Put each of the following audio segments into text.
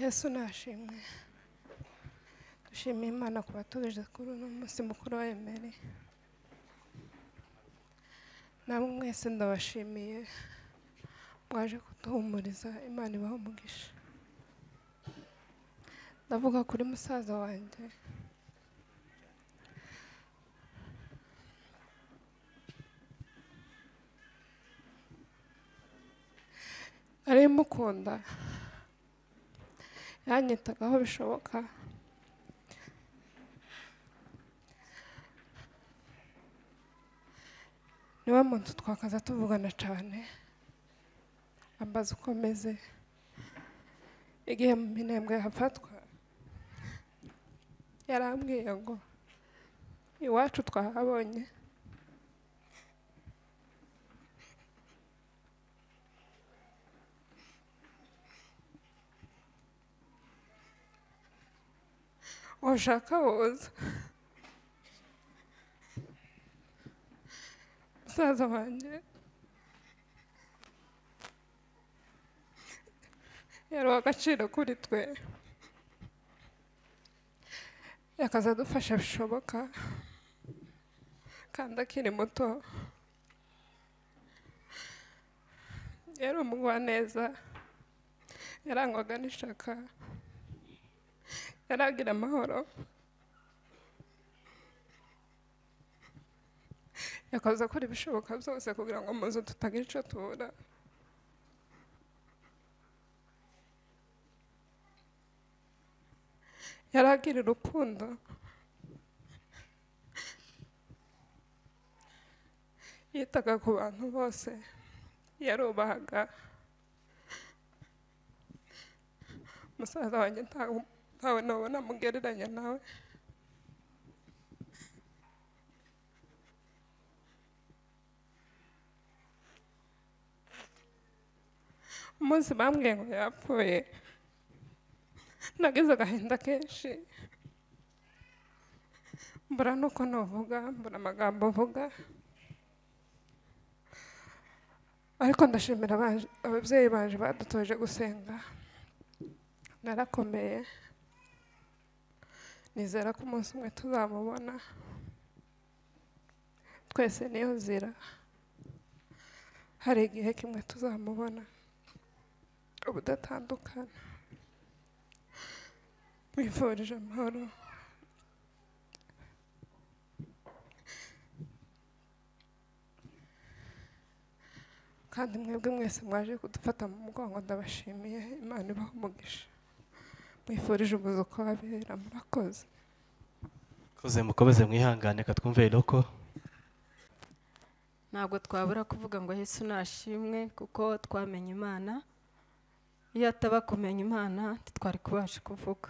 Yesu nashimwe. Dushimiye Imana kuba tugeze kuri uno munsi mukuru wa Emeri. Namwe mwese ndabashimiye, mwaje kuduhumuriza, Imana ibahe umugisha. Ndavuga kuri musaza wanjye. Nari mukunda, yanyitagaho bishoboka. Niwe muntu twakaza tuvugana cyane, ambaza uko meze. Igihe mu Minembwe hafatwa, yarambwiye ngo iwacu twahabonye. Washaka woza. Musaza wanjye yari uw'agaciro kuri twe, yakaza adufasha bishoboka kandi akiri muto. Yari umugwaneza, yarangwaga n'ishaka, yaragira amahoro. Yakaza akora ibishoboka byose kugira ngo mu nzu tutagira icyo tubura. Yaragira urukundo, yitaga ku bantu bose, yarubahaga. Musaza wanjye ntawe nabona mugereranya nawe. Umunsi bambwiye ngo yapfuye, nagize agahinda kenshi, mbura nuko navuga, mbura amagambo mvuga. Ariko ndashimira ababyeyi banje badutoje gusenga. Narakomeye, nizera ko umunsi umwe tuzamubona twese. Niyo nzira, hari igihe kimwe tuzamubona ubudatandukana. Mwifurije amahoro. Kandi mwebwe mwese mwaje kudufata mu mugongo, ndabashimiye. Imana ibahe umugisha. Mwifurije umuzuko w'abera. Murakoze. Koze mukomeze mwihangane katwumve Iroko. Ntabwo twabura kuvuga ngo Yesu nashimwe, kuko twamenye Imana. Iyo ataba kumenya Imana ntitwari kubasha kuvuga.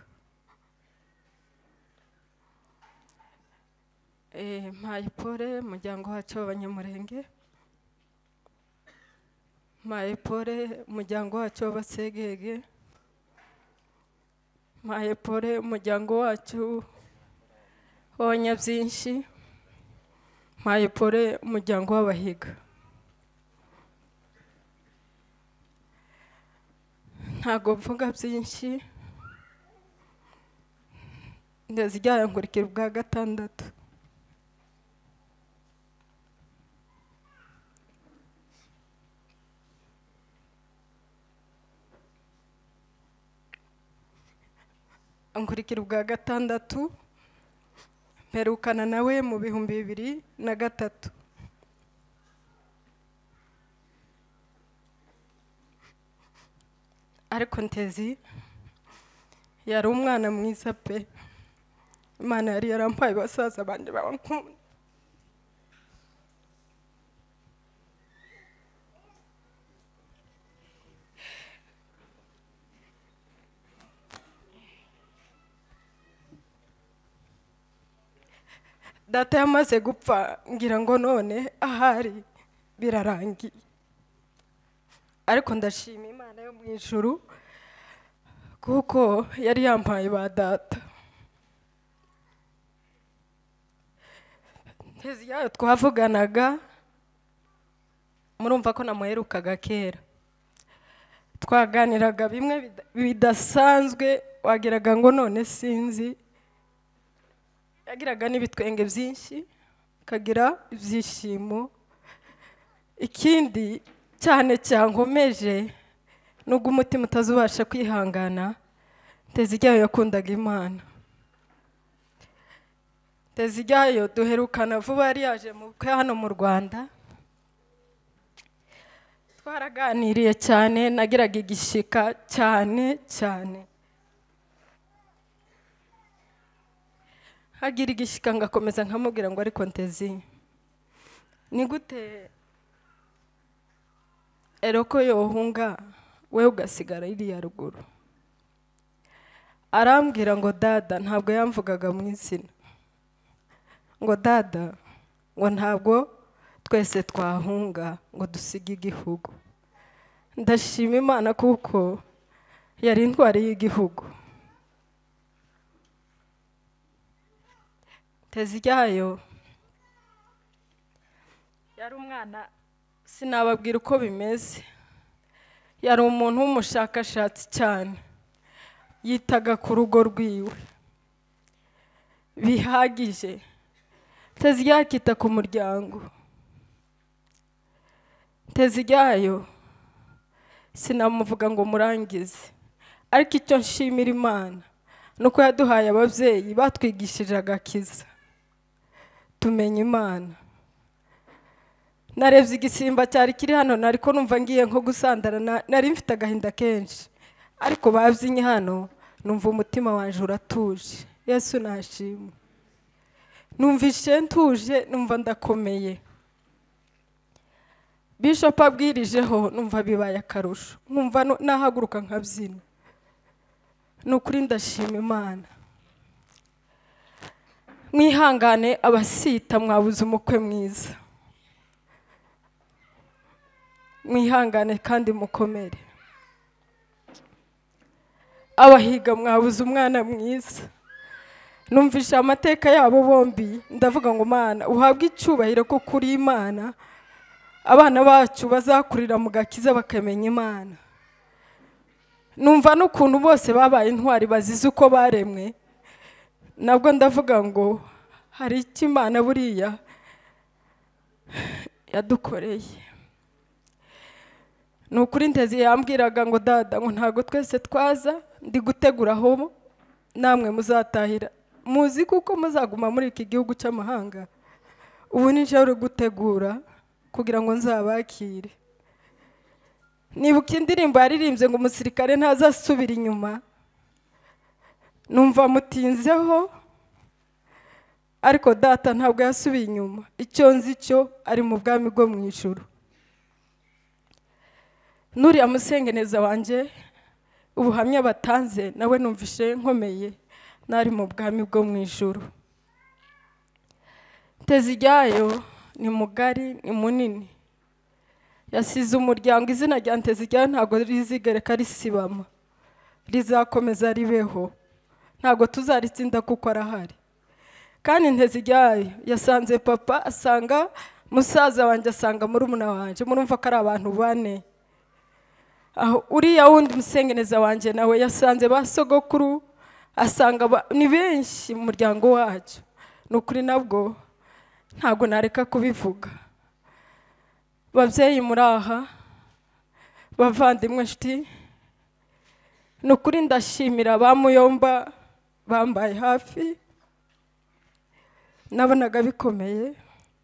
Mpaye pole umuryango wacu w'Abanyamurenge, mpaye pole umuryango wacu w'Abasegege, mpaye pole umuryango wacu w'Abanyabyinshi, mpaye pole umuryango w'Abahiga. Ntabwo mvuga byinshi, ndazijyana nkurikira ubwa gatandatu. Nkurikira ubwa gatandatu, mperukana nawe mu 2003. Ariko Ntezi yari umwana mwiza pe. Imana yari yarampaye basaza banje bankunda. Data yamaze gupfa ngira ngo none ahari birarangiye, ariko ndashima Imana yo mu ijuru kuko yari yampaye ba data. Ntezi yayo twavuganaga, murumva ko namuherukaga kera. Twaganiraga bimwe bidasanzwe, wagiraga ngo none sinzi. Yagiraga n'ibitwenge byinshi, akagira ibyishimo. Ikindi cyane cyankomeje, nubwo umutima utazubasha kwihangana, Nteziryayo yakundaga Imana. Nteziryayo duherukana vuba, yari yaje mu bukwe hano mu Rwanda. Twaraganiriye cyane, nagiraga igishika cyane cyane, hagira igishika ngakomeza nkamubwira ngo ariko Ntezi, ni gute eroko yohunga we ugasigara iriya ruguru? Arambwira ngo dada, ntabwo yamvugaga mu izina, ngo dada, ngo ntabwo twese twahunga ngo dusige igihugu. Ndashima Imana kuko yari intwari y'igihugu. Nteziryayo yari umwana, sinababwira uko bimeze, yari umuntu w'umushakashatsi cyane, yitaga ku rugo rwiwe bihagije. Nteziryayo akita ku muryango. Nteziryayo sinamuvuga ngo murangize, ariko icyo nshimira Imana nuko yaduhaye ababyeyi batwigishije agakiza, tumenya Imana. Narebye igisimba cyari kiri hano, nariko numva ngiye nko gusandara, nari mfite agahinda kenshi, ariko babyinnye hano numva umutima wanje uratuje. Yesu nashimwe. Numvishe ntuje, numva ndakomeye. Bishop abwirijeho numva bibaye akarusho, nkumva nahaguruka nkabyina. Nukuri ndashima Imana. Mwihangane abasita, mwabuze umukwe mwiza. Mwihangane kandi mukomere. Abahiga mwabuze umwana mwiza. Numvisha amateka yabo bombi, ndavuga ngo Mana uhabwe icyubahiro ko kuri Imana, abana bacu bazakurira mu gakiza bakamenya Imana. Numva n'ukuntu bose babaye intwari bazize uko baremwe, nabwo ndavuga ngo hari icyo Imana buriya yadukoreye. Nukuri Ntezi yambwiraga ngo dada, ngo ntago twese twaza, ndi gutegura aho namwe muzatahira, muzi kuko muzaguma muri iki gihugu cy'amahanga. Ubu nije uri gutegura kugira ngo nzabakire. Nibuka indirimbo yaririmbye ngo umusirikare ntazasubira inyuma, numva mutinzeho, ariko data ntabwo yasubiye inyuma. Icyo nzi cyo ari mu bwami bwo mu ijuru. Nuriya musengeneza wanjye ubuhamya batanze nawe numvishe nkomeye, nari mu bwami bwo mu ijuru. Nteziryayo ni mugari, ni munini, yasize umuryango. Izina rya Nteziryayo ntabwo rizigereka risibama, rizakomeza ribeho, ntabwo tuzaritsinda kuko arahari. Kandi Nteziryayo yasanze papa, asanga musaza wanjye, asanga murumuna wanjye, murumva ko ari abantu bane. Aho uriya wundi musengeneza wanjye nawe yasanze ba sogokuru, asanga ni benshi mu muryango wacu. Nukuri nabwo ntabwo nareka kubivuga. Babyeyi muraha, bavandimwe nshuti, nukuri ndashimira ba Muyomba bambaye hafi. Nabonaga bikomeye,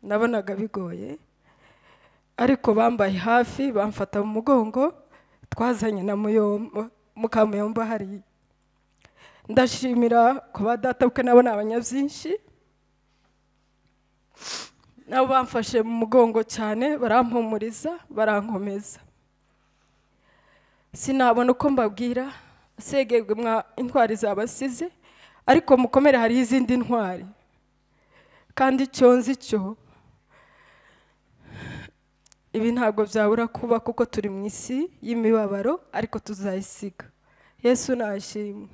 nabonaga bigoye, ariko bambaye hafi, bamfata mu mugongo. Twazanye na Muyomba, mukamuyomba hari. Ndashimira kuba data bwe nabo ni abanyabyinshi, nabo bamfashe mu mugongo cyane, barampumuriza, barankomeza. Sinabona uko mbabwira, segegwe mwa intwari zabasize, ariko mukomere hari izindi ntwari. Kandi icyo nzi cyo, ibi ntabwo byabura kuba kuko turi mu isi y'imibabaro, ariko tuzayisiga. Yesu nashimwe.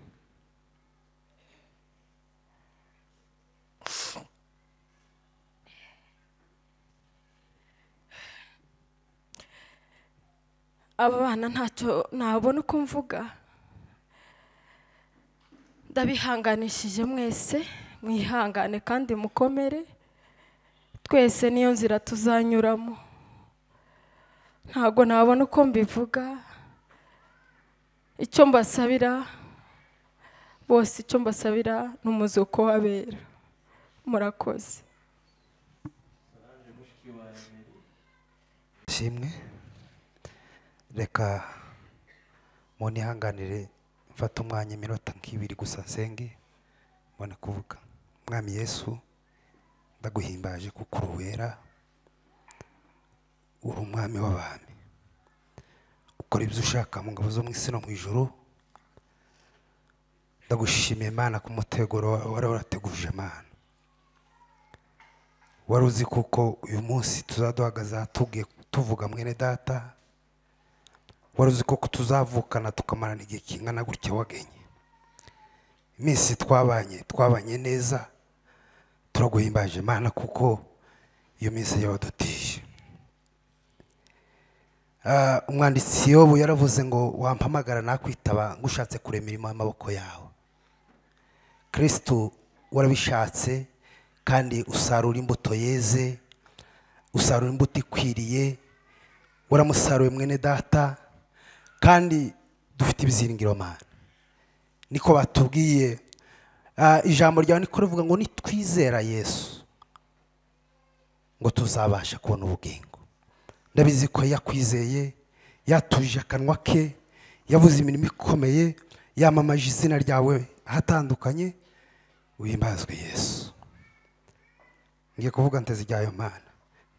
Aba bana ntacyo nabona uko mvuga, ndabihanganishije mwese, mwihangane kandi mukomere, twese niyo nzira tuzanyuramo. Ntabwo nabona uko mbivuga. Icyo mbasabira bose, icyo mbasabira ni umuzuko w'abera. Murakoze. Shimwe, reka munihanganire mfate umwanya iminota nk'ibiri gusa nsenge mbone kuvuga. Mwami Yesu, ndaguhimbaje kuko uri uwera, uri umwami w'abami, ukora ibyo ushaka mu ngabo zo mu isi no mu ijuru. Ndagushimiye Imana ku muteguro wari warateguje Imana. Wari uzi kuko uyu munsi tuzaduhagaze tugiye tuvuga mwene data, wari uzi ko tuzavukana tukamarana igihe kingana gutya wagenye. Iminsi twabanye neza, turaguhimbaje Imana kuko iyo minsi yawadutije. Umwanditsi Yobu yaravuze ngo wampamagara nakwitaba ngushatse kurema imirimo y'amaboko yawe. Kristo warabishatse kandi usarura imbuto yeze, usarura imbuto ikwiriye, waramusaruye mwene data, kandi dufite ibyiringiro Mana. Niko batubwiye ijambo ryawe, niko rivuga ngo nitwizera Yesu ngo tuzabasha kubona ubugingo. Ndabizi ko yakwizeye, yatuje akanwa ke, yavuze imirimo ikomeye, yamamaje izina ryawe ahatandukanye. Uhimbazwe Yesu. Ngiye kuvuga nteze ryayo Mana,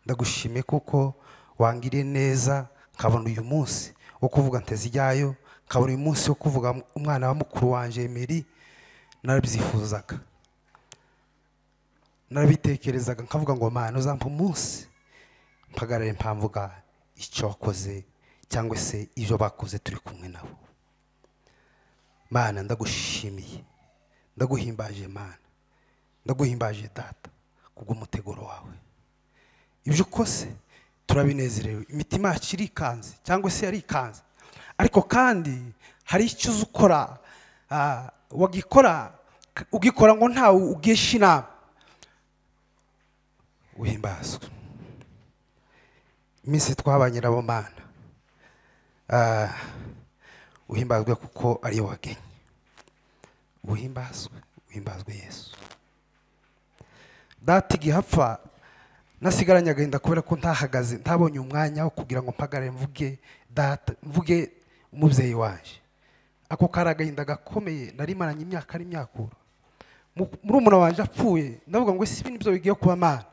ndagushimiye kuko wangiriye neza, nkabona uyu munsi wo kuvuga nteze ryayo, nkabona uyu munsi wo kuvuga umwana wa mukuru wanje Emery. Narabyifuzaga, narabitekerezaga, nkavuga ngo Mana uzampa umunsi mpagarare mpamvuga icyo wakoze cyangwa se ibyo bakoze turi kumwe nabo. Mana ndagushimiye, ndaguhimbaje Mana, ndaguhimbaje Data kubw'umuteguro wawe. Ibyo ukose turabinezerewe, imitima yacu irikanze cyangwa se yarikanze, ariko kandi hari icyo uzi ukora, wagikora ugikora ngo ntawe ugisha inama. Uhimbazwe. Iminsi twabanye nabo Mana, uhimbazwe kuko ariyo wagenye. Uhimbazwe, uhimbazwe Yesu. Data igihe apfa nasigaranye agahinda kubera ko ntahagaze, ntabonye umwanya wo kugira ngo mpagarare mvuge data, mvuge umubyeyi wanje. Ako kari agahinda gakomeye nari maranye imyaka n'imyakura. Murumuna wanje apfuye ndavuga ngo ese ibi nibyo bigiye kuba Mana?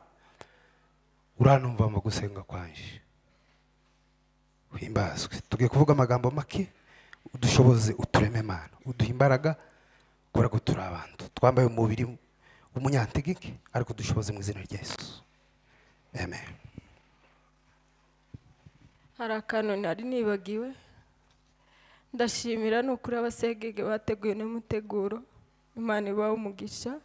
Uranumva mu gusenga kwanje. Uhimbazwe. Tugiye kuvuga amagambo make, udushoboze utureme Mana, uduhe imbaraga kubera ko turi abantu twambaye umubiri w'umunyantegeke, ariko dushoboze mu izina rya Yesu. Amen. Hari akantu nari nibagiwe. Ndashimira ni ukuri abasegege bateguye n'umuteguro, Imana ibahe umugisha.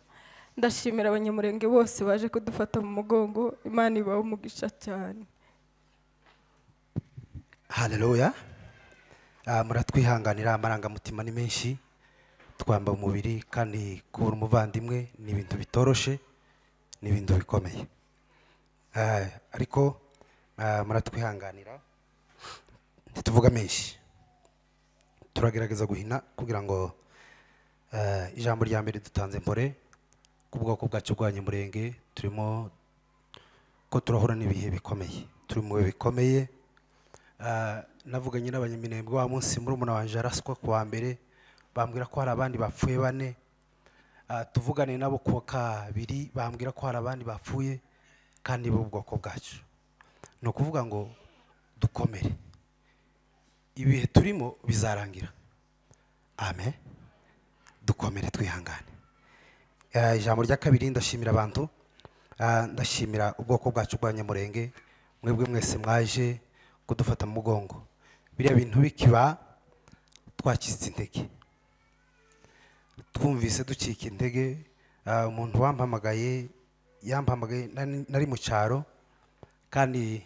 Ndashimira abanyamurenge bose baje kudufata mu mugongo, Imana ibahe umugisha cyane. Haleluya. Muratwihanganira, amarangamutima ni menshi, twamba umubiri kandi kubura umuvandimwe ni ibintu bitoroshe, ni ibintu bikomeye. Ariko muratwihanganira, ntituvuga menshi, turagerageza guhina kugira ngo ijambo rya mbere dutanze mpore ku bwoko bwacu bw'Abanyamurenge. Turimo ko turahura n'ibihe bikomeye, turi mu bihe bikomeye. Navuganye n'abanyaminembwe wa munsi murumuna wanje araswa ku wa mbere, bambwira ko hari abandi bapfuye bane. Tuvugane nabo ku wa kabiri, bambwira ko hari abandi bapfuye kandi bo bwoko bwacu. Ni ukuvuga ngo dukomere, ibihe turimo bizarangira. Amen. Dukomere twihangane. Ijambo rya kabiri, ndashimira abantu, ndashimira ubwoko bwacu bw'Abanyamurenge, mwebwe mwese mwaje kudufata mu mugongo. Biriya bintu bikiba twacitse intege, twumvise ducika intege. Umuntu wampamagaye yampamagaye nari mu cyaro, kandi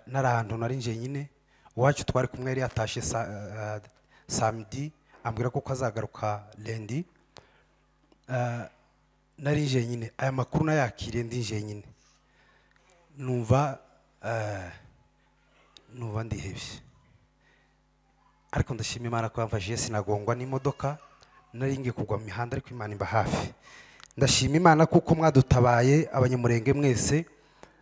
nari ahantu nari njyenyine. Uwacu twari kumwe yari yatashe samedi, ambwira ko azagaruka lundi. Nari jenyine, aya makuru nayakiriye ndi jenyine, numva ndihebye, ariko ndashima Imana ko yamfashije sinagongwa n'imodoka, nari ngiye kugwa mu mihanda ariko Imana imba hafi. Ndashima Imana kuko mwadutabaye abanyamurenge mwese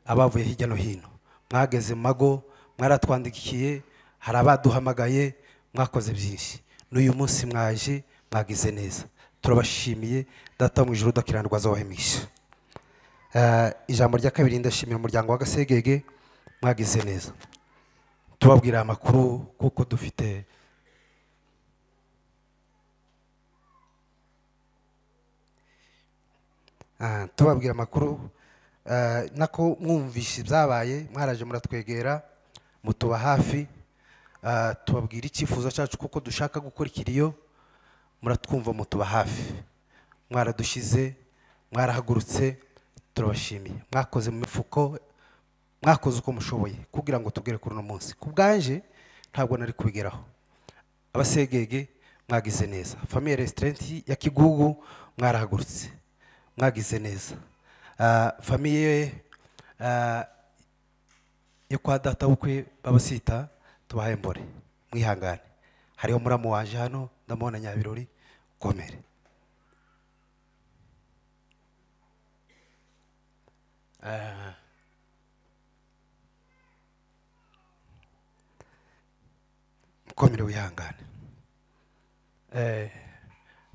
abavuye hirya no hino, mwageze mago, mwaratwandikiye, hari abaduhamagaye, mwakoze byinshi. N'uyu munsi mwaje mwagize neza, turabashimiye. Data mu ijuru udakiranirwa azabahemisha. Ijambo rya kabiri, ndashimira umuryango wa Gasegege, mwagize neza. Tubabwira amakuru kuko dufite tubabwira amakuru nako mwumvishe ibyabaye, mwaraje muratwegera, mutuba hafi, tubabwira icyifuzo cyacu kuko dushaka gukora ikiriyo, muratwumva mutuba hafi, mwaradushize, mwarahagurutse, turabashimiye. Mwakoze mu mifuko, mwakoze uko mushoboye kugira ngo tugere kuri uno munsi. Ku bwanje ntabwo nari kubigeraho. Abasegege mwagize neza, famille restaurant ya Kigugu mwarahagurutse, mwagize neza. Famille yo kwa data bukwe babasita tubahaye mbore, mwihangane. Hariho muramu wanje hano ndamubona Nyabirori, komere. Mukomere wihangane.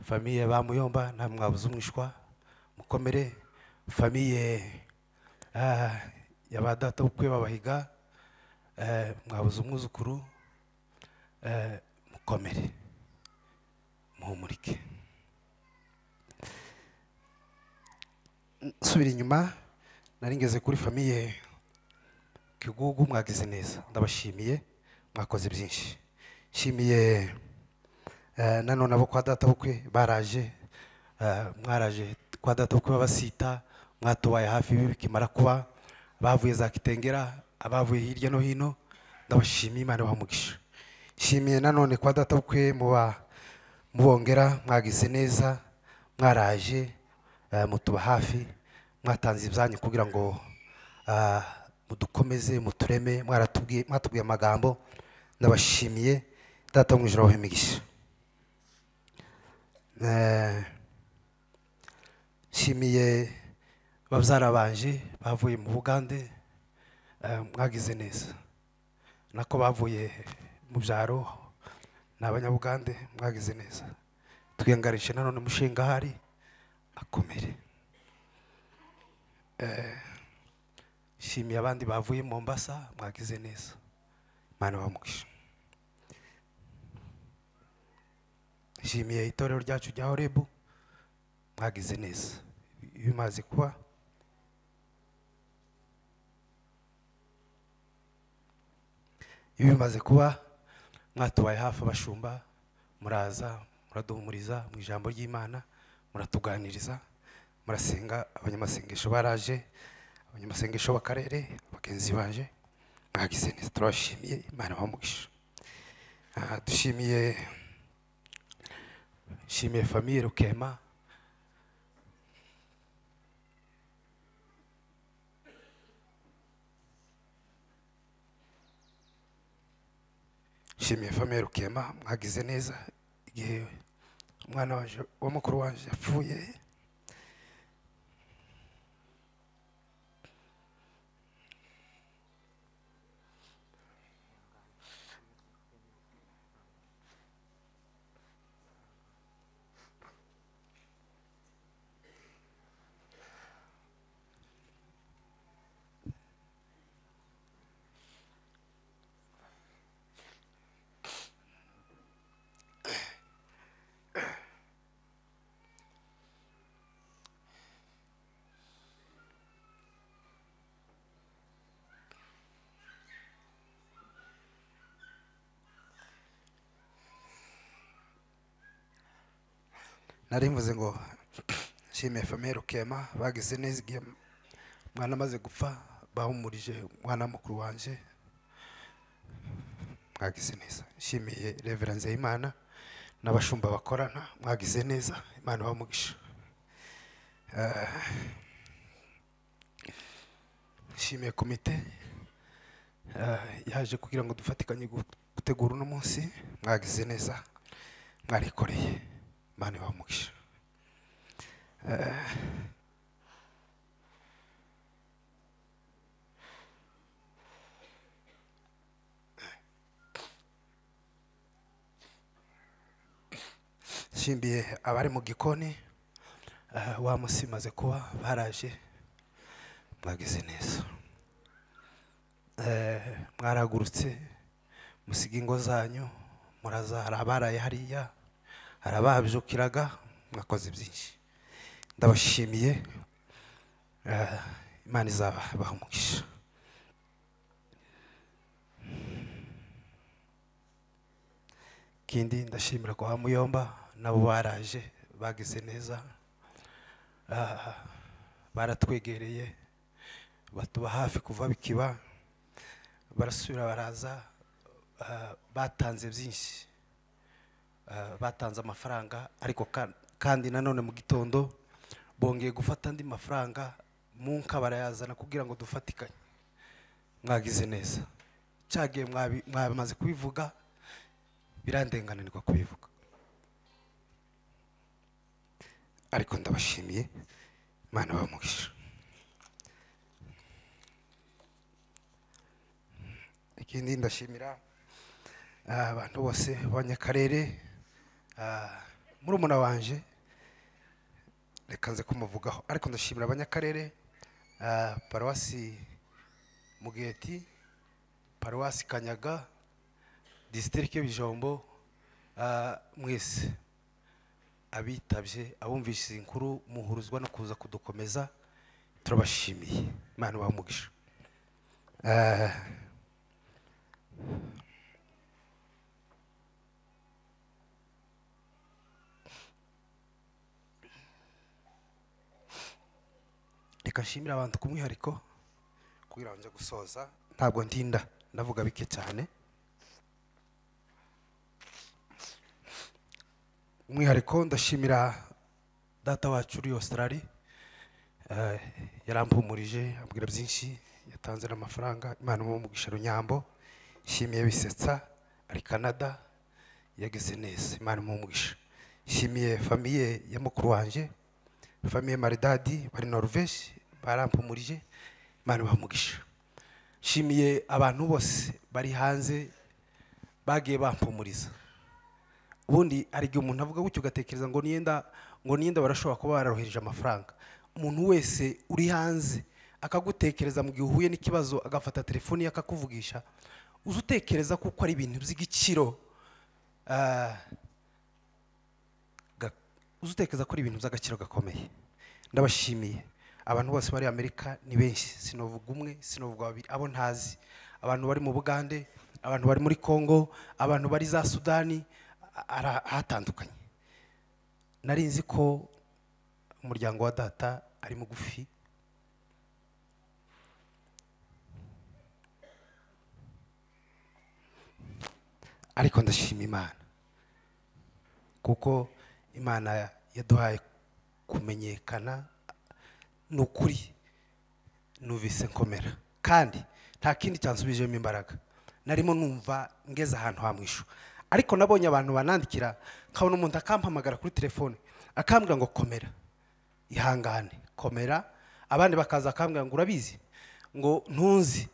Famille ba Muyomba nta mwabuze umwishwa, mukomere. Famille ya ba data bukwe babahiga, mwabuze umwuzukuru, mukomere, muhumurike. Nsubira inyuma nari ngeze kuri famille Kigugu, mwagize neza, ndabashimiye, mwakoze byinshi. Nshimiye nanone abo kwa data bukwe baraje, mwaraje kwa data bukwe babasita, mwatubaye hafi bikimara kuba, bavuye za Kitengera, abavuye hirya no hino, ndabashimiye, Imana ibahe umugisha. Nshimiye nanone kwa data bukwe mubongera, mwagize neza, mwaraje, mutuba hafi, mwatanze ibyanyu kugira ngo mudukomeze, mutureme, mwatubwiye amagambo, ndabashimiye. Data wo mu ijuru abahe imigisha. Nshimiye babyara banje bavuye mu Bugande, mwagize neza, nako bavuye mu byaro ni abanyabugande, mwagize neza. Twiyangarishe nanone mushinga hari akomere. Nshimiye abandi bavuye Mombasa, mwagize neza, Imana ibahe umugisha. Nshimiye itorero ryacu rya Horebu, mwagize neza, bimaze kuba. Ibimaze kuba mwatubaye hafi abashumba, muraza muraduhumuriza mu ijambo ry'Imana, muratuganiriza, murasenga. Abanyamasengesho baraje, abanyamasengesho b'akarere bagenzi baje, mwagize neza, turabashimiye, Imana ibahe umugisha. Dushimiye nshimiye famille Rukema, nshimiye famille Rukema, mwagize neza igihe umwana wanje wa mukuru wanje yapfuye. Nari mvuze ngo nshimiye famille Rukema, bagize neza igihe umwana amaze gupfa, bahumurije umwana mukuru wanje, Mwagize neza. Nshimiye Reverend Nzeyimana n'abashumba bakorana, mwagize neza, Imana ibahe umugisha. Nshimiye komite yaje kugira ngo dufatikanye gutegura uno munsi, mwagize neza, mwarikoreye, Imana ibahe umugisha. Nshimiye abari mu gikoni, wa musi maze kuba baraje, mwagize neza. Mwaragurutse musiga ingo zanyu, muraza, hari abaraye hariya, hari ababyukiraga, mwakoze byinshi. Ndabashimiye, Imana izabaha umugisha. Ikindi ndashimira kwa Muyomba nabo baraje, bagize neza, baratwegereye, batuba hafi kuva bikiba, barasubira baraza, batanze byinshi, batanze amafaranga, ariko kandi nanone mu gitondo bongeye gufata andi mafaranga munka barayazana kugira ngo dufatikanye. Mwagize neza. Cyagiye mwamaze kubivuga, birandenganirwa kubivuga, ariko ndabashimiye, Imana ibahe umugisha. Ikindi ndashimira abantu bose b'abanyakarere, murumuna wanje reka nze kumuvugaho, ariko ndashimira abanyakarere, paruwasi Mugeti, paruwasi Kanyaga, district Bijombo, mwese abitabye, abumvise inkuru muhuruzwa no kuza kudukomeza, turabashimiye, Imana ibahe umugisha. Reka nshimire abantu ku mwihariko kugira ngo nje gusoza, ntabwo ntinda, ndavuga bike cyane. Umwihariko ndashimira data wacu uri Australia, yarampumurije ambwira byinshi, yatanze n'amafaranga, Imana imuhe umugisha. Runyambo nshimiye Bisetsa ari Canada, yagize neza, Imana imuhe umugisha. Nshimiye famiye ya mukuru wanje, famiye Maridadi bari Norvège, barampumurije, Imana ibahe umugisha. Nshimiye abantu bose bari hanze bagiye bampumuriza. Ubundi hari igihe umuntu avuga gutyo ugatekereza ngo niyenda barashobora kuba bararohereje amafaranga. Umuntu wese uri hanze akagutekereza mu gihe uhuye n'ikibazo, agafata telefoni ye akakuvugisha, uza utekereza kuko ari ibintu by'igiciro, uza utekereza ko ari ibintu by'agaciro gakomeye. Ndabashimiye abantu bose bari Amerika, ni benshi, sinovuga umwe, sinovuga babiri, abo ntazi, abantu bari mu Bugande, abantu bari muri Congo, abantu bari za Sudani, ahatandukanye. Nari nzi ko umuryango wa data ari mugufi, ariko ndashima Imana kuko Imana yaduhaye kumenyekana. Ni ukuri numvise nkomera, kandi nta kindi cyansubijemo imbaraga, narimo numva ngeze ahantu ha mwisho, ariko nabonye abantu banandikira, nkabona umuntu akampamagara kuri telefone akambwira ngo komera, ihangane, komera, abandi bakaza akambwira ngo urabizi, ngo ntunzi,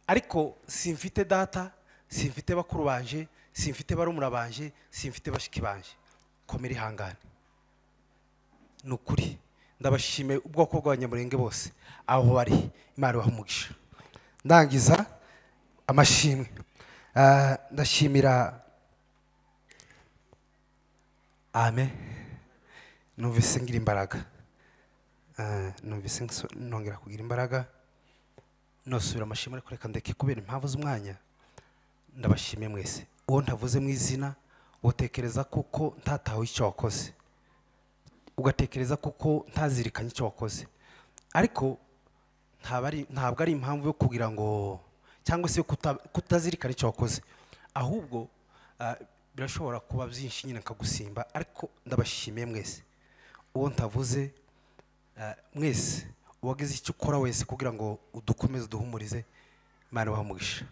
ariko simfite data, simfite bakuru banje, simfite barumuna banje, simfite bashiki banje, komera, ihangane. Ni ukuri ndabashimiye ubwoko bw'abanyamurenge bose aho bari, Imana ibahe umugisha. Ndangiza amashimwe, ndashimira amen, numvise ngira imbaraga, numvise nongera kugira imbaraga, nosubira amashimwe, ariko reka ndeke kubera impamvu z'umwanya. Ndabashimiye mwese, uwo ntavuze mu izina utekereza kuko ntatawe icyo wakoze, ugatekereza kuko ntazirikanye icyo wakoze, ariko ntabwo ari impamvu yo kugira ngo cyangwa se kutazirikana icyo wakoze, Ahubwo birashobora kuba byinshi nyine nkagusimba, ariko ndabashimiye mwese. Uwo ntavuze mwese uwagize icyo ukora wese kugira ngo udukomeze duhumurize, Imana ibahe umugisha.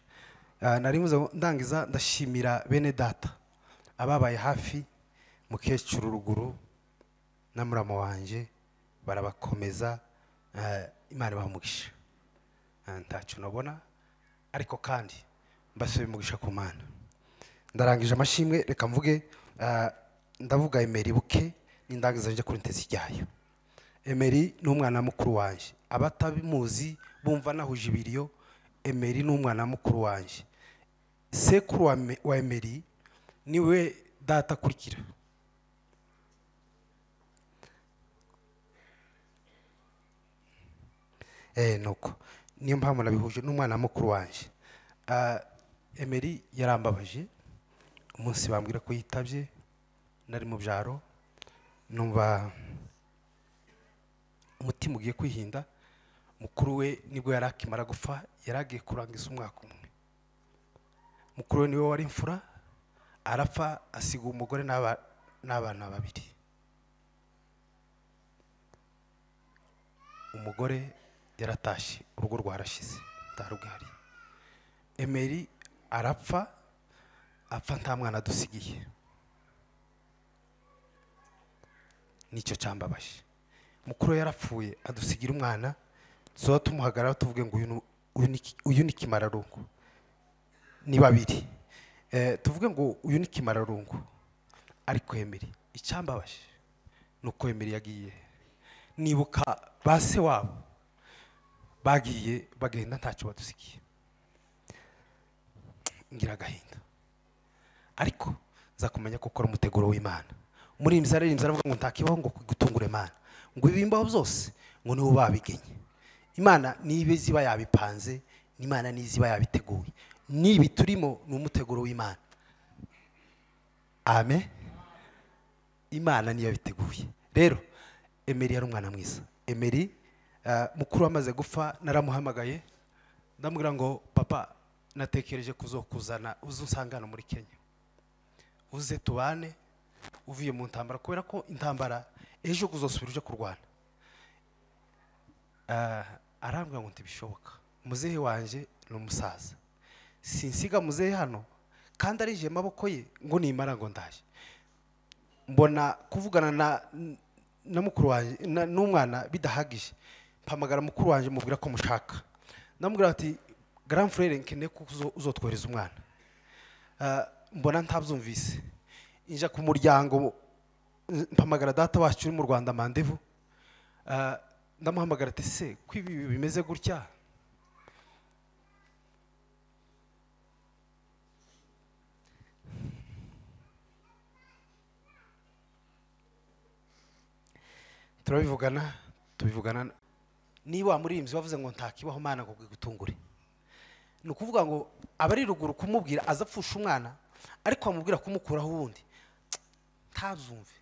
Nari mvuze ngo ndangiza ndashimira bene data ababaye hafi, mukecuru ruguru na murama wanje barabakomeza, Imana ibahe umugisha. Ntacyo nabona, ariko kandi mbasaba umugisha ku Mana. Ndarangije amashimwe, reka mvuge, ndavuga Emery buke nindangiza nje kuri Nteziryayo. Emery ni umwana mukuru wanje, abatabimuzi bumva nahuje ibiriyo. Emery ni umwana mukuru wanje, sekuru wa Emery niwe data akurikira. Nuko niyo mpamvu nabihuje n'umwana mukuru wanje. Emery yarambabaje umunsi bambwira ko yitabye, nari mu byaro, numva umutima ugiye kwihinda. Mukuru we nibwo yari akimara gupfa, yaragiye kurangiza umwaka umwe. Mukuru we niwe wari imfura, arapfa asiga umugore n'abana babiri. Umugore yaratashye, urugo rwarashize, ntarugari. Emery arapfa, apfa nta mwana adusigiye. Nicyo cyambabaje. Mukuru yarapfuye adusigira umwana, tuzoba tumuhagarara tuvuge ngo uyu ni kimararungu. Ni babiri. Tuvuge ngo uyu ni kimararungu. Ariko Emery icyambabaje nuko Emery yagiye. Nibuka base wabo bagiye bagenda ntacyo badusigiye, ngira agahinda. Ariko nza kumenya ko ukora umuteguro w'Imana. Muri imzara aravuga ngo ntakibaho ngo gutungure Imana, ngo ibimbaho byose ngo nibo babigenye. Imana nibe ziba yabipanze, Imana niziba yabiteguye. Nibi turimo ni umuteguro w'Imana. Amen. Imana niyo yabiteguye. Rero Emery yari umwana mwiza. Emery mukuru amaze gupfa naramuhamagaye ndamubwira ngo papa, natekereje kuzokuzana uzunsangana muri Kenya, uze tubane uvuye mu ntambara, kubera ko intambara ejo kuzosubira uje kurwana. Arambwira ngo ntibishoboka, muzehe wanje ni umusaza, sinsiga muzehe hano kandi arije maboko ye ngo nimara ngo ndaje. Mbona kuvugana na mukuru wanje n'umwana bidahagije, mpamagara mukuru wanje mubwira ko mushaka. Ndamubwira ati grand frère nkeneye ko uzotwohereza umwana. Mbona ntabyumvise, inja ku muryango mpamagara data wacu uri mu Rwanda Mandevu. Ndamuhamagara ati se ko ibi bimeze gutya, turabivugana tubivugana. Niba murimbyi wavuze ngo ntakibaho Mana ngo gutungure, ni ukuvuga ngo abari ruguru kumubwira azapfusha umwana, ariko amubwira kumukuraho ubundi ntazumve.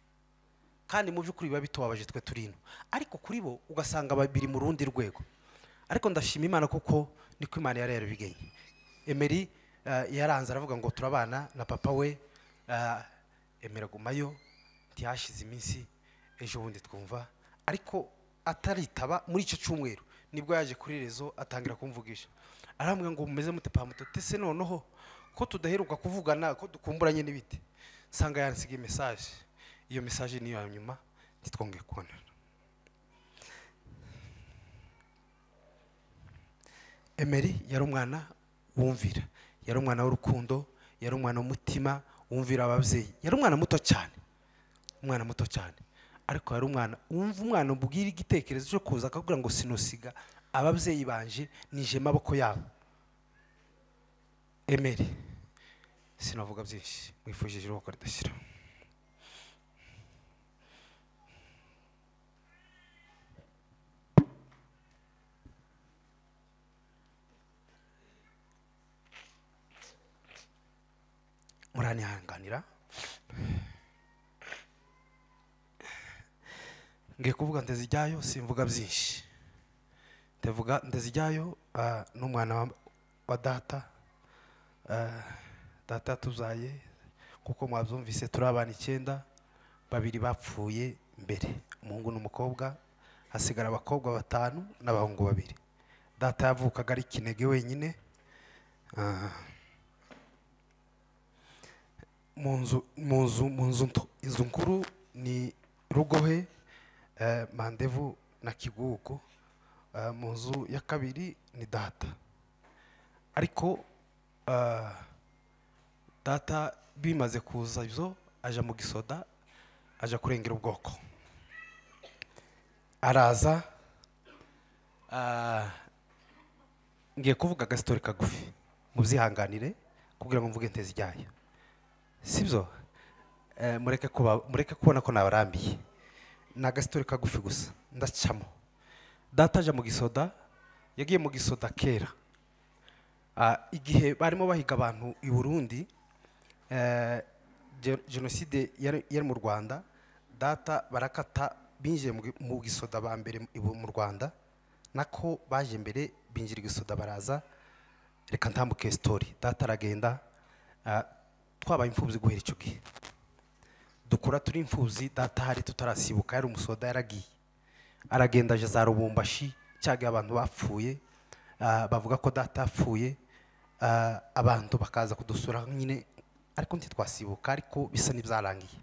Kandi mu by'ukuri biba bitubabaje twe turino, ariko kuri bo ugasanga babiri mu rundi rwego. Ariko ndashima Imana kuko niko Imana yari yarabigenye. Emery yaranze aravuga ngo turabana na papa we. Emery agumayo, ntiyashize iminsi, ejo bundi twumva ariko ataritaba muri icyo cyumweru nibwo yaje kuri rezo atangira kumvugisha. Arambwira ngo mumeze mute pa muto, tese noneho ko tudaheruka kuvugana, ko dukumburanye n'ibite. Sanga yansigiye message, iyo message niyo ya nyuma ntitwongeye kubonana. Emery yari umwana wumvira, yari umwana w'urukundo, yari umwana w'umutima wumvira ababyeyi. Yari umwana muto cyane, umwana muto cyane, ariko yari umwana wumva, umwana ubwira igitekerezo cyo kuza akakubwira ngo sinosiga ababyeyi banje nije maboko yabo. Emery sinavuga byinshi, mwifujije iruhuko ridashira. Muranihanganira, ngiye kuvuga Nteziryayo, simvuga byinshi. Ndavuga Nteziryayo n'umwana wa data. Data yatubyaye, kuko mwabyumvise, turi abana 9, 2 bapfuye mbere, umuhungu n'umukobwa, hasigara abakobwa 5 n'abahungu 2. Data yavukaga ari kinege wenyine. Mu nzu nto, inzu nkuru ni Rugohe, Mandevu na Kigugu. Mu nzu ya kabiri ni data. Ariko data bimaze kuza ibyo, aja mu gisoda, aja kurengera ubwoko, araza. Ngiye kuvuga agasitori kagufi, mubyihanganire kugira ngo mvuge Nteziryayo, sibyo? Mureke kubona ko nabarambiye, ni agasitori kagufi gusa ndacamo. Data aja mu gisoda, yagiye mu gisoda kera. Igihe barimo bahiga abantu i Burundi, jenoside yari mu Rwanda, data barakata, binjiye mu gisoda ba mbere mu Rwanda, nako baje mbere binjira igisoda baraza. Reka ntambuke story. Data aragenda, twabaye imfubyi guhera icyo gihe, dukura turi imfubyi. Data hari tutarasibuka, yari umusoda, yaragiye, aragenda aje za Rubumbashi cyagiye abantu bapfuye. Bavuga ko data yapfuye, abantu bakaza kudusura nyine, ariko ntitwasibuka, ariko bisa n'ibyarangiye.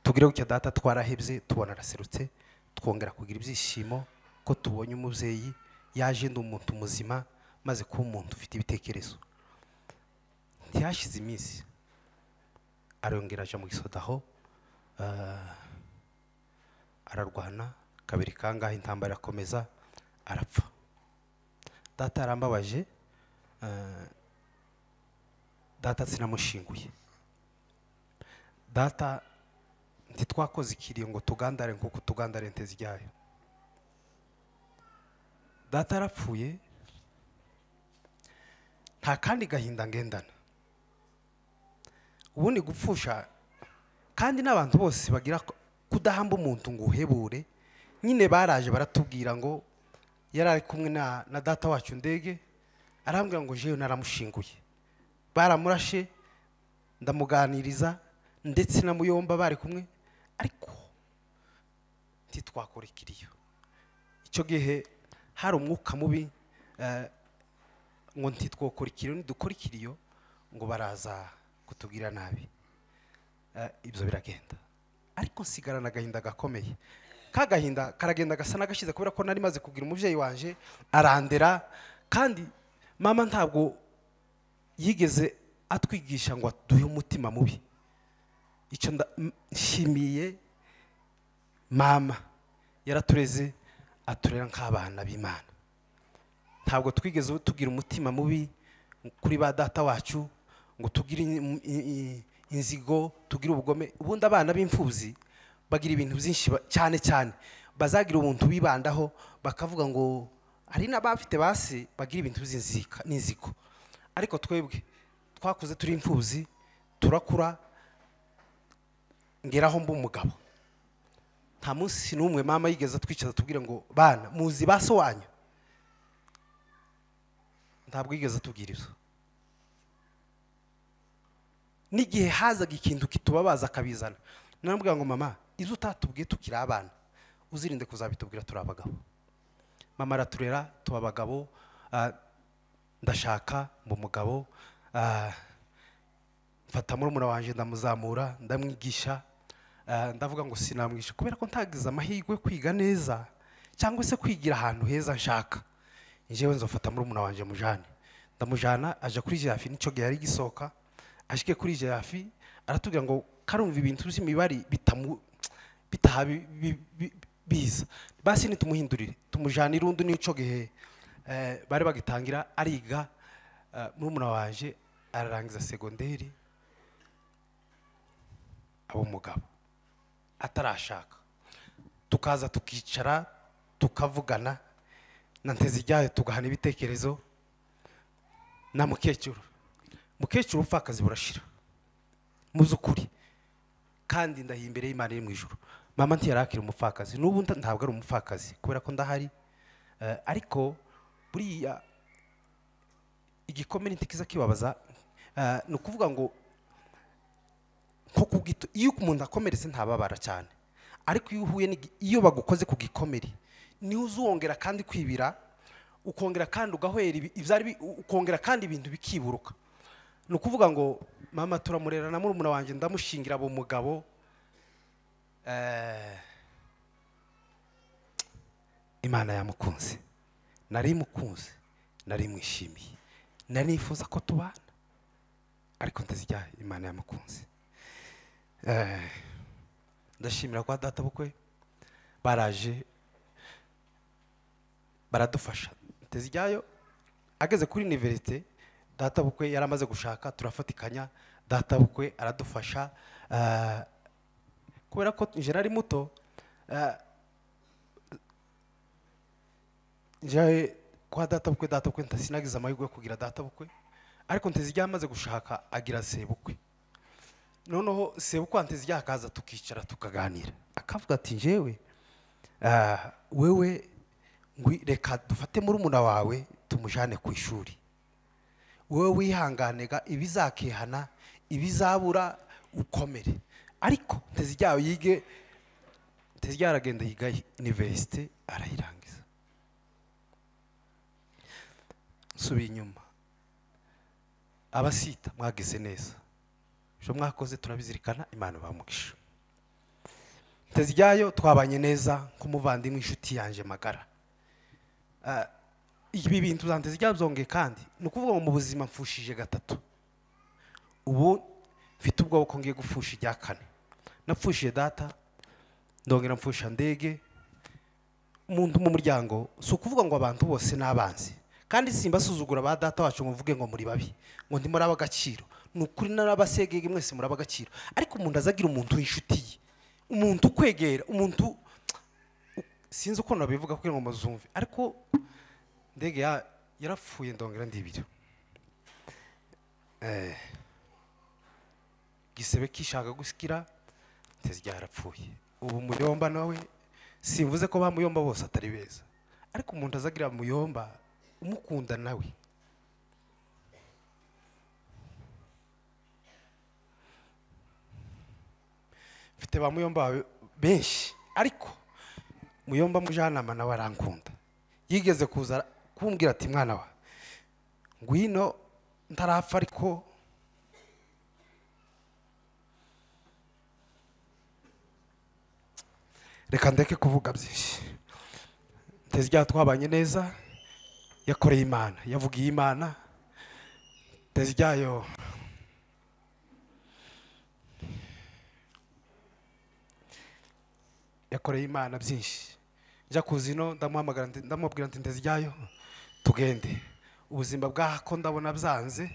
Tugire gutya, data twarahebye, tubona araserutse, twongera kugira ibyishimo ko tubonye umubyeyi yaje. Ndi umuntu muzima, maze kuba umuntu ufite ibitekerezo. Ntiyashize iminsi, arongera aja mu gisoda aho, ararwana kabiri kangahe, intambara irakomeza, arapfa. Data yarambabaje. Data sinamushinguye, data ntitwakoze ikiriyo ngo tugandare nkuko tugandare Nteziryayo. Data yarapfuye, nta kandi gahinda ngendana. Ubundi gupfusha, kandi n'abantu bose bagira kudahamba umuntu ngo uhebure nyine. Baraje baratubwira ngo yari ari kumwe na data wacu Ndege, arambwira ngo jewe naramushinguye, baramurashe, ndamuganiriza, ndetse na Muyomba bari kumwe, ariko ntitwakora ikiriyo. Icyo gihe hari umwuka mubi, ngo ntitwokora ikiriyo, nidukora ikiriyo ngo baraza kutubwira nabi. Ibyo biragenda, ariko nsigarana agahinda gakomeye. Ka gahinda karagenda gasa n'agashize, kubera ko nari maze kugira umubyeyi wanje, arandera. Kandi mama ntabwo yigeze atwigisha ngo aduhe umutima mubi. Icyo nshimiye mama, yaratureze, aturera nk'abana b'Imana. Ntabwo twigeze tugira umutima mubi kuri ba data wacu, ngo tugire inzigo, tugire ubugome. Ubundi abana b'imfubyi bagira ibintu byinshi, cyane cyane bazagira ubuntu bibandaho, bakavuga ngo hari n'abafite basi bagira ibintu by'inzika n'inzigo. Ariko twebwe twakuze turi imfubyi, turakura, ngeraho mba umugabo, nta munsi n'umwe mama yigeze atwicaza atubwira ngo bana muzi ba so wanyu. Ntabwo yigeze atubwira ibyo. N'igihe hazaga ikintu kitubabaza akabizana, naramubwira ngo mama, ibyo utatubwiye tukiri abana, uzirinde kuzabitubwira turi abagabo. Mama araturera, tuba abagabo. Ndashaka, mba umugabo, mfata murumuna wanje, ndamuzamura, ndamwigisha. Ndavuga ngo sinamwigisha kubera ko ntagize amahirwe yo kwiga neza cyangwa se kwigira ahantu heza nshaka. Njyewe nzofata murumuna wanje mujane. Ndamujana, aja kuri Jafi, nico gihe yari gisohoka. Ashike kuri Jafi, aratubwira ngo karumva ibintu by'imibare bitamu bitaha biza, basi nitumuhindurire, tumujana irundu, nico gihe bari bagitangira. Ariga, murumuna wanje ararangiza segonderi, aba umugabo atarashaka. Tukaza tukicara, tukavugana na Nteziryayo, tugahana ibitekerezo na mukecuru. Mukecuru, ubupfakazi burashira mu by'ukuri, kandi ndahiye imbere y'Imana iri mu ijuru, mama ntiyarakira umupfakazi. N'ubu ntabwo ari umupfakazi kubera ko ndahari. Ariko buriya igikomere ntikiza kibabaza. Ni ukuvuga ngo nko ku gito, iyo umuntu akomeretse ntababara cyane, ariko iyo uhuye iyo bagukoze ku gikomere niho uzongera kandi kwibira, ukongera kandi ugahwera ibyari ukongera kandi ibintu bikiburuka. Ni ukuvuga ngo mama turamurera na murumuna wanjye ndamushingira abo mugabo. Imana yamukunze, nari mukunze, nari mwishimiye, nari nifuza ko tubana, ariko ndazijya Imana yamukunze. Ndashimira kwa data bukwe baraje baradufasha. Ntezijyayo ageze kuri universite, data bukwe yaramaze gushaka, turafatikanya, data bukwe aradufasha. Kubera ko nje nari muto, nje kwa data bukwe, data bukwe ntasinagiza amahirwe yo kugira data bukwe, ariko Ntezijyayo amaze gushaka agira sebukwe. Noneho sebukwe Ntezijyayo akaza tukicara tukaganira, akavuga ati njyewe wewe reka dufate murumuna wawe tumujane ku ishuri, wewe wihanganega ibizakihana ibizabura ukomere. Ariko Ntezijyayo yige, Ntezijyayo aragenda yiga universite arayirangiza. Nsubiye inyuma, abasita mwagize neza, ibyo mwakoze turabizirikana, Imana ibamugisha. Ntezijyayo twabanye neza nk'umuvandimwe, inshuti yanje magara. Ibi bintu za Ntezijyayo byongeye kandi ni ukuvuga ngo mu buzima mfushije gatatu, ubu mfite ubwoba ko ngiye gupfusha irya kane. Napfushije data, ndongera mfusha ndege. Umuntu mu muryango si ukuvuga ngo abantu bose n'abanzi, kandi simbasuzugura ba data wacu ngo mvuge ngo muri babi, ngo ndimuraba agaciro. Ni ukuri narabasegege mwese muraba agaciro, ariko umuntu azagira umuntu w'inshuti ye, umuntu ukwegera, umuntu sinzi uko nabivuga kugira ngo muzumve, ariko ndege yarapfuye ndongera ndibira. Gisebe kishaka gusikira, Ntezijyayo yarapfuye. Ubu muyomba nawe simvuze ko bamuyomba bose atari beza, ariko umuntu azagira muyomba umukunda nawe. Mfite ba muyomba benshi, ariko muyomba mujanama nawe arankunda. Yigeze kuza kumbwira ati mwana wa ngwino ntarapfa, ariko reka ndeke kuvuga byinshi. Ntezijyayo twabanye neza, yakoreye Imana, yavugiye Imana. Ntezijyayo yakoreye Imana byinshi. Njya kuzino ndamuhamagara, ndamubwira nti Ntezijyayo tugende, ubuzima bwako ndabona byanze.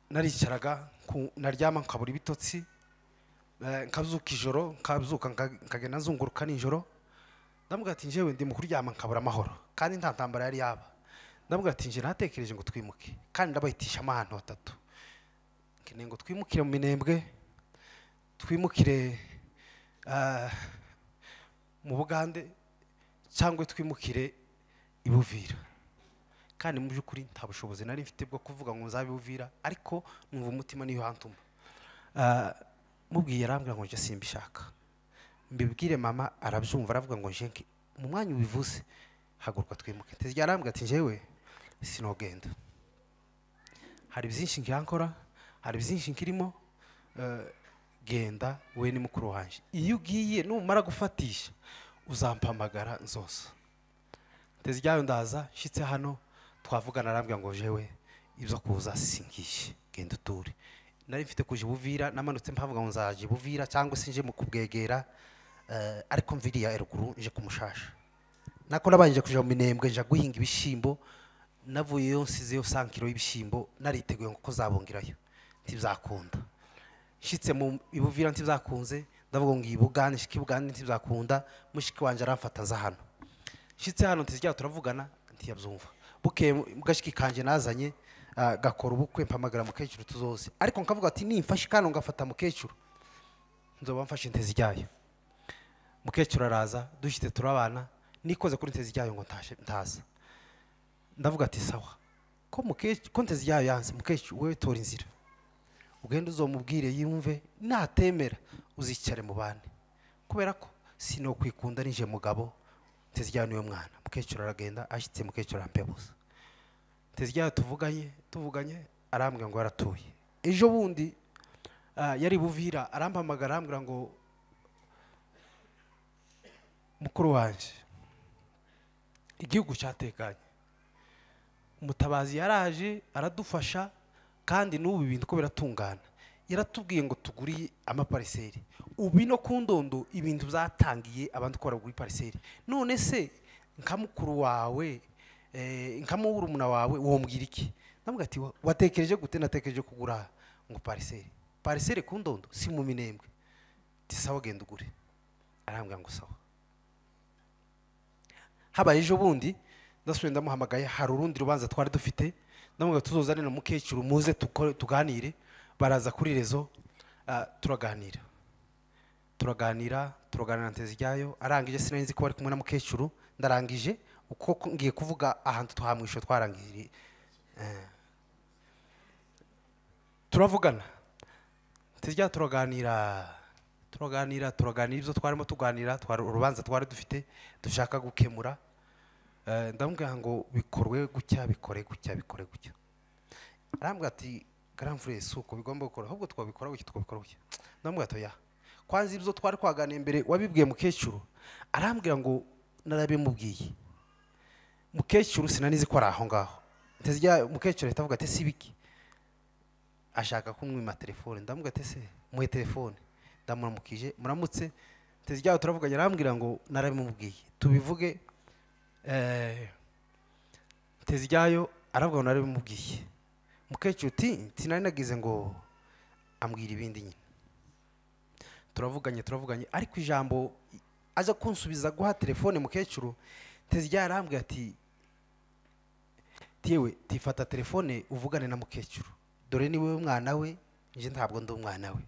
Naricaraga naryama nkabura ibitotsi, nkabyuka ijoro, nkabyuka nkagenda nzunguruka nijoro. Ndamubwira ati njyewe ndi mu kuryama nkabura amahoro, kandi nta ntambara yari yaba. Ndamubwira ati nje natekereje ngo twimuke, kandi ndabahitisha ahantu hatatu, nkeneye ngo twimukire mu Minembwe, twimukire mu Bugande, cyangwa twimukire i Buvira. Kandi mu by'ukuri nta bushobozi nari mfite bwo kuvuga ngo nzabe Buvira, ariko numva umutima niyo hantuma. Mubwiye arambwira ngo nje simbishaka, mbibwire mama arabyumva, aravuga ngo nje mu mwanya ubivuze haguruka twimuke. Ntezijyayo arambwira ati njyewe sinogenda, hari byinshi nkiyankora, hari byinshi nkirimo, genda we ni mukuru wanje, iyo ugiye numara gufatisha uzampamagara nzosa. Ntezijyayo ndaza nshitse hano twavugana, arambwira ngo jewe ibyo kuza singiye, genda uture. Nari mfite kuja Buvira, namanutse mpavuga ngo nzaje Buvira cyangwa se nje mu kubwegera, ariko mviriya eruguru nje kumushasha. Nako nabanje kuja mu Minembwe nja guhinga ibishimbo, navuyeyo nsizeyo 100 kilo y'ibishimbo, nariteguye ngo ko zabongerayo, ntibzakunda. Nshitse mu Ibuvira ntibzakunze, ndavuga ngo ibugane shiki Bugande ntibzakunda, mushiki wanje aramfata nza hano. Nshitse hano Ntezijyayo turavugana, ntiyabyumva. Bukeye mugashiki kanje nazanye gakora ubukwe, mpamagara mukecuru tuzoze, ariko nkavuga ati nimfashe kano ngafata mukecuru nzoba mfashe Ntezijyayo. Mukecuru araza dushite turabana, nikoze kuri Ntezijyayo ngo ntaza. Ndavuga ati sawa, Ko mukecuru ko Nteziryayo yanze, mukecuru wewe tora inzira ugende uzomubwire yumve, natemera uzicare mu bane, kubera ko sinokwikunda nije mugabo, Nteziryayo niwe mwana. Mukecuru aragenda, ashitse mukecuru arampebuza. Nteziryayo tuvuganye arambwira ngo yaratuye. Ejo bundi yari Buvira, arampamagara arambwira ngo mukuru wanje igihugu cyatekanye, umutabazi yaraje aradufasha, kandi n'ubu ibintu ko biratungana. Yaratubwiye ngo tuguriye amapariseri, ubu no ku Ndondo ibintu byatangiye abantu ko baragura ipariseri. None se nka mukuru wawe, nka murumuna wawe wombwira iki? Ndamubwira ati watekereje gute? Natekereje kugura ngo pariseri. Pariseri ku Ndondo si mu Minembwe. Ati sawa genda ugure. Arambwira ngo sawa. Habaye ejo bundi ndasubiye ndamuhamagaye, hari urundi rubanza twari dufite, ndamubwira tuzozane na mukecuru muze tuganire. Baraza kuri rezo, turaganira na Nteziryayo. Arangije sinari nzi ko bari kumwe na mukecuru, ndarangije uko ngiye kuvuga ahantu twahamwisho twarangiriye. Turavugana Nteziryayo, turaganira ibyo twarimo tuganira, urubanza twari dufite dushaka gukemura. Ndamubwira ngo bikorwe gutya, bikore gutya, bikore gutya. Arambwira ati grand frère si uko bigomba gukora, ahubwo twabikora gutya, twabikora gutya. Ndamubwira ati oya, kwanza ibyo twari twaganiye mbere wabibwiye mukecuru? Arambwira ngo narabimubwiye. Mukecuru sinanizi ko ari aho ngaho. Nteziryayo mukecuru ahita avuga ati si biki, ashaka kumwima telefone. Ndamubwira ati se muhe telefone. Ndamuramukije, muramutse. Nteziryayo turavuganye, arambwira ngo narabimubwiye tubivuge. Nteziryayo aravuga ngo narabimubwiye. Mukecuru uti sinari nagize ngo ambwira ibindi nyine. Turavuganye ariko ijambo aza kunsubiza guha telefone mukecuru, Nteziryayo arambwira ati yewe tifata telefone uvugane na mukecuru, dore ni wewe mwana we, nje ntabwo ndi umwana we.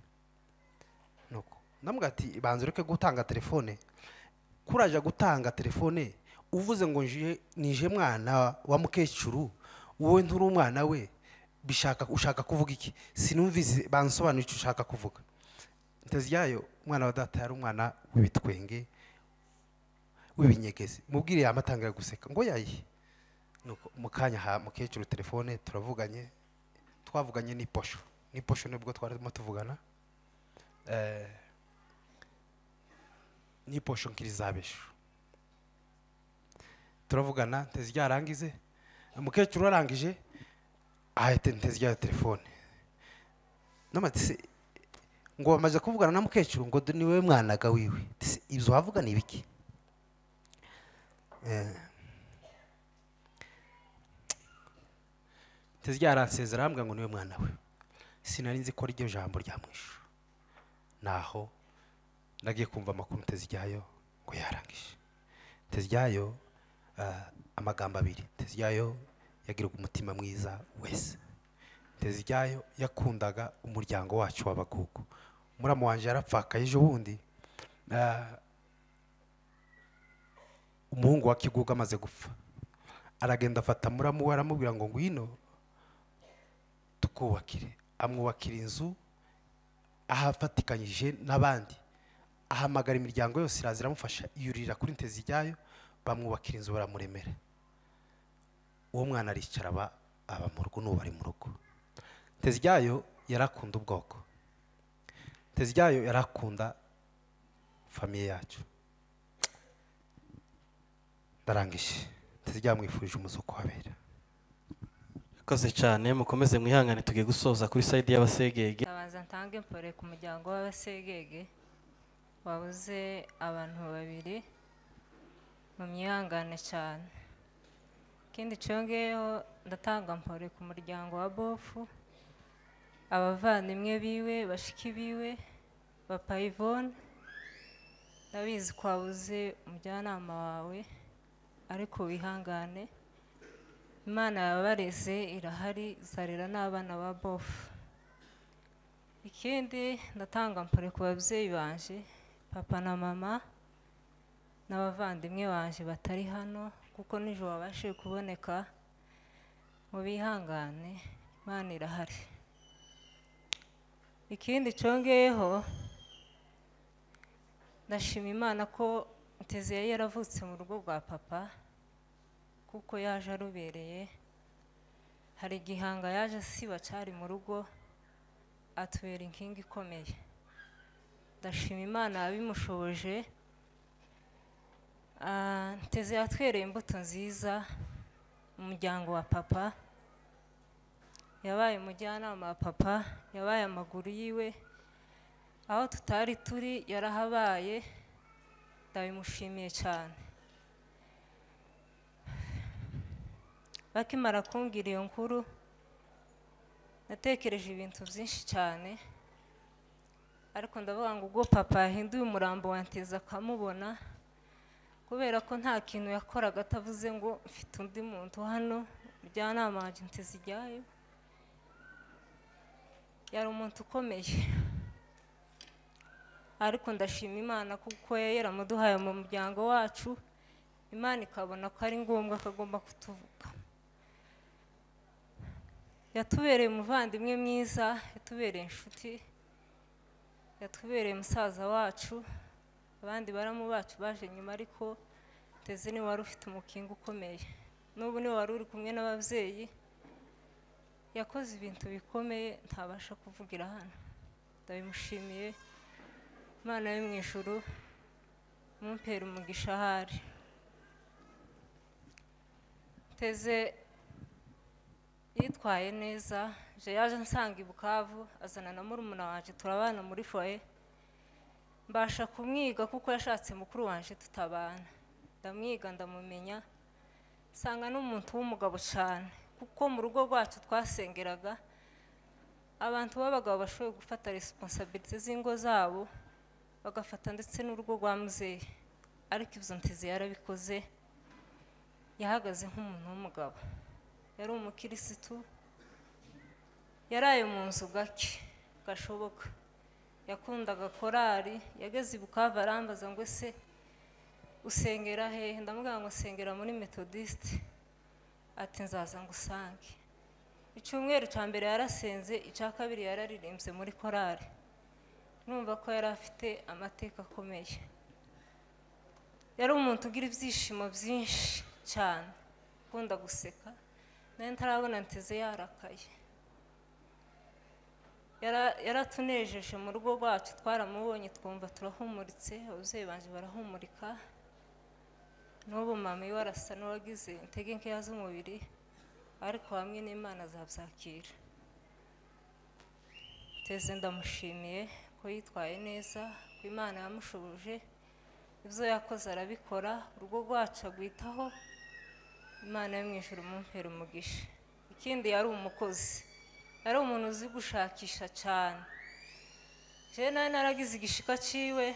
Nuko ndamubwira ati banza ureke gutanga telefone, kuraje gutanga telefone uvuze ngo nije mwana wa mukecuru, wowe nturi umwana we, bishaka ushaka kuvuga iki? Sinumvise bansobanura icyo ushaka kuvuga. Nteziryayo umwana wa data yari umwana w'ibitwenge w'ibinyegezi, mubwire yamatangira guseka ngo yayi. Nuko mukanya ha mukecuru telefone turavuganye, twavuganye n'iposho nibwo twarimo tuvugana, n'iposho nkirizabesho turavugana. Nteziryayo arangize, mukecuru arangije ahita Nteziryayo telefone namatse ngo bamaze kuvugana na mukecuru ngo niwe mwanaga wiwe. Ibyo wavuga ni ibiki? Nteziryayo aransezera arambwira ngo niwe mwana we. Sinari nzi ko ari ryo jambo rya mwisho. Naho nagiye kumva amakuru Nteziryayo ngo yarangije. Nteziryayo amagambo abiri. Nteziryayo yagiraga umutima mwiza wese. Nteziryayo yakundaga umuryango wacu w'abagugu. Muramu wanje yarapfakaye ejo bundi, umuhungu wa Kigugu amaze gupfa, aragenda afata muramu we aramubwira ngo ngwino tukubakire. Amwubakira inzu ahafatikanyije n'abandi, ahamagara imiryango yose iraza iramufasha, yurira kuri Nteziryayo bamwubakira inzu baramuremera. Uwo mwana aricara aba mu rugo, n'ubu ari mu rugo. Nteziryayo yarakunda ubwoko, Nteziryayo yarakunda famiye yacu. Ndarangije. Nteziryayo mwifurije umuzuko wabera. Murakoze cyane, mukomeze mwihangane tugiye gusoza kuri side y'abasegege. Ndabanza ntange mpore ku muryango w'abasegege wabuze abantu babiri, mu myihangane cyane. Ikindi cyongeyeho ndatanga mpore ku muryango wa Bofu, abavandimwe biwe, bashiki biwe, papa Yvonne, ndabizi ko wabuze umujyanama wawe, ariko wihangane, Imana yabareze irahari, izarera n'abana ba Bofu. Ikindi ndatanga mpore ku babyeyi banje, papa na mama n'abavandimwe banje batari hano kuko nijoro babashije kuboneka. Mubihangane, Imana irahari. Ikindi cyongeyeho, ndashima Imana ko Nteze yari yaravutse mu rugo rwa papa, kuko yaje arubereye. Hari igihanga yaje asiba cyari mu rugo, atubera inkingi ikomeye. Ndashima Imana yabimushoboje. Nteze yatwereye imbuto nziza mu muryango wa papa, yabaye umujyanama wa papa, yabaye amaguru yiwe, aho tutari turi yarahabaye, ndabimushimiye cyane. Bakimara kumbwira iyo nkuru, natekereje ibintu byinshi cyane, ariko ndavuga ngo ubwo papa yahinduye umurambo wa Nteze akamubona, kubera ko nta kintu yakoraga atavuze ngo mfite undi muntu hano, umujyanama wanjye Nteze ijyayo. Yari umuntu ukomeye, ariko ndashima Imana kuko yaramuduhaye mu muryango wacu, Imana ikabona ko ari ngombwa ko agomba kutuvuga. Yatubereye umuvandimwe mwiza, yatubereye inshuti, yatubereye musaza wacu. Abandi baramu bacu baje nyuma, ariko Nteze ni wari ufite umukingo ukomeye. N'ubu ni wari uri kumwe n'ababyeyi, yakoze ibintu bikomeye ntabasha kuvugira hano. Ndabimushimiye. Imana yo mu ijuru mumpera umugisha ahari. Nteze yitwaye neza, je yaje nsanga i Bukavu, azana na murumuna wanje, turabana muri foyer. Mbasha kumwiga kuko yashatse mukuru wanje tutabana. Ndamwiga ndamumenya, nsanga n'umuntu w'umugabo cyane, kuko mu rugo rwacu twasengeraga abantu b'abagabo bashoboye gufata responsabilité z'ingo zabo, bagafata ndetse n'urugo rwa muzehe. Ariko ibyo Nteze yarabikoze, yahagaze nk'umuntu w'umugabo. Yari umukirisitu, yaraye mu nzu gake gashoboka, yakundaga korari. Yageze i Bukavu arambaza ngo ese usengera hehe? Ndamubwira ngo nsengera muri Methodiste. Ati nzaza ngusange. Icyumweru cya mbere yarasenze, icya kabiri yararirimbye muri korari. Numva ko yari afite amateka akomeye. Yari umuntu ugira ibyishimo byinshi cyane, ukunda guseka. Nari ntarabona Nteze yarakaye. Yaratunejeje mu rugo rwacu, twaramubonye twumva turahumuritse, ababyeyi banje barahumurika. N'ubu mama iwe arasa n'uwagize intege nkeya z'umubiri, ariko hamwe n'Imana azabyakira. Nteze ndamushimiye ko yitwaye neza, ko Imana yamushoboje, ibyo yakoze arabikora, urugo rwacu agwitaho. Imana yo mu ijuru mumpera umugisha. Ikindi yari umukozi, yari umuntu uzi gushakisha cyane. Jewe nawe naragize igishika ciwe,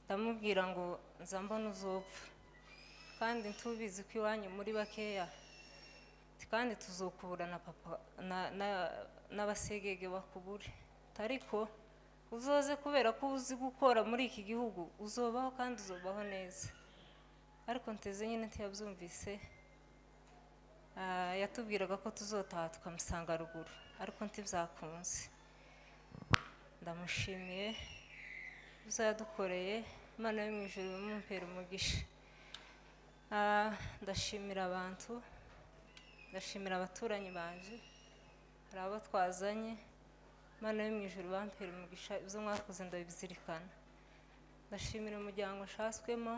ndamubwira ngo nza mbona uzopfa, kandi ntubizi ko iwanyu muri bakeya, kandi tuzokubura na papa n'abasegege bakubure. Ariko uzoze kubera ko uzi gukora muri iki gihugu, uzobaho kandi uzobaho neza. Ariko Nteze nyine ntiyabyumvise. Yatubwiraga ko tuzotaha tukamusanga ruguru, ariko ntibyakunze. Ndamushimiye ibyo yadukoreye, Imana yo mu ijuru imumpera umugisha. Ndashimira abantu, ndashimira abaturanyi banje, hari abo twazanye, Imana yo mu ijuru bampera umugisha, ibyo mwakoze ndabizirikana. Ndashimira umuryango nshatswemo,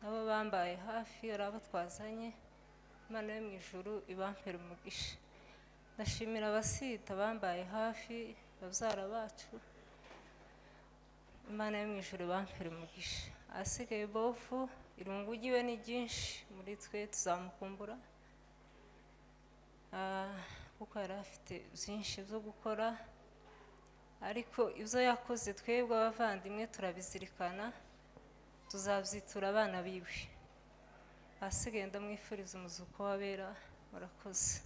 nabo bambaye hafi, hari abo twazanye, Imana yo mu ijuru ibampera umugisha. Ndashimira abasita bambaye hafi, babyara bacu, Imana yo mu ijuru ibampera umugisha. Asigaye bofu, irungu ryiwe ni ryinshi muri twe, tuzamukumbura kuko yari afite byinshi byo gukora, ariko ibyo yakoze twebwe abavandimwe turabizirikana, tuzabyitura abana biwe. Asigaye ndamwifuriza umuzuko w'abera. Murakoze.